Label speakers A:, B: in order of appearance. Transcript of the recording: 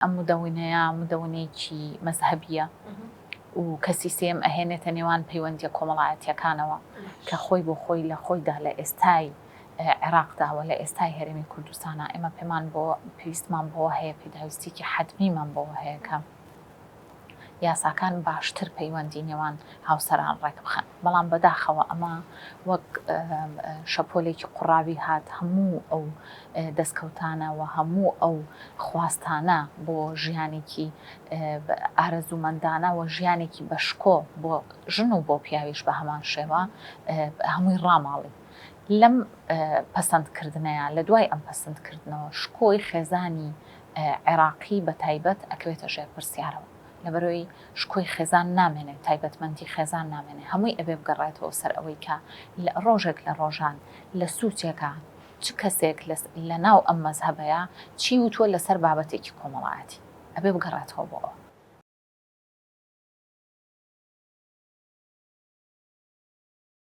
A: ئەم مدەونەیە مدەونەیەکی مەزهەبییە و کەسی سێیەم ئەهێنێتە نێوان پەیوەندییە کۆمەڵایەتییەکانەوە کە خۆی بۆ خۆی لە خۆیدا لە ئێستای عێراقدا و لە ئێستای هەرێمی کوردستانا ئێمە پێمان بۆ پێویستمان بەوە هەیە پێداویستیکی حەتمیمان بەوە هەیە کە یاساکان باشتر پەیوەندی نێوان هاوسەران ڕێکبخەن، بەڵام بەداخەوە ئەمە وەک شەپۆلێکی قوڕاوی هات هەموو ئەو دەستکەوتانە و هەموو ئەو خواستانە بۆ ژیانێکی ئارەزوومەندانە و ژیانێکی بە شکۆ بۆ ژن و بۆ پیاویش بە هەمان شێوە هەمووی ڕاماڵی. لەم پەسەندکردنەیا لە دوای ئەم پەسەندکردنەوە شکۆی خێزانی عێراقی بە تایبەت ئەکەوێتە ژێر پرسیارەوە. لەبەرئەوەی شکۆی خێزان نامێنێ، تایبەتمەندی خێزان نامێنێ، هەمووی ئەبێ بگەڕێتەوە سەر ئەوەی کە لە ڕۆژێک لە ڕۆژان لە سوچێکا چ کەسێک لە ناو ئەم مەزهەبەیا چی وتووە لەسەر بابەتێکی کۆمەڵایەتی. ئەبێ بگەڕێتەوە بۆ ئەوە.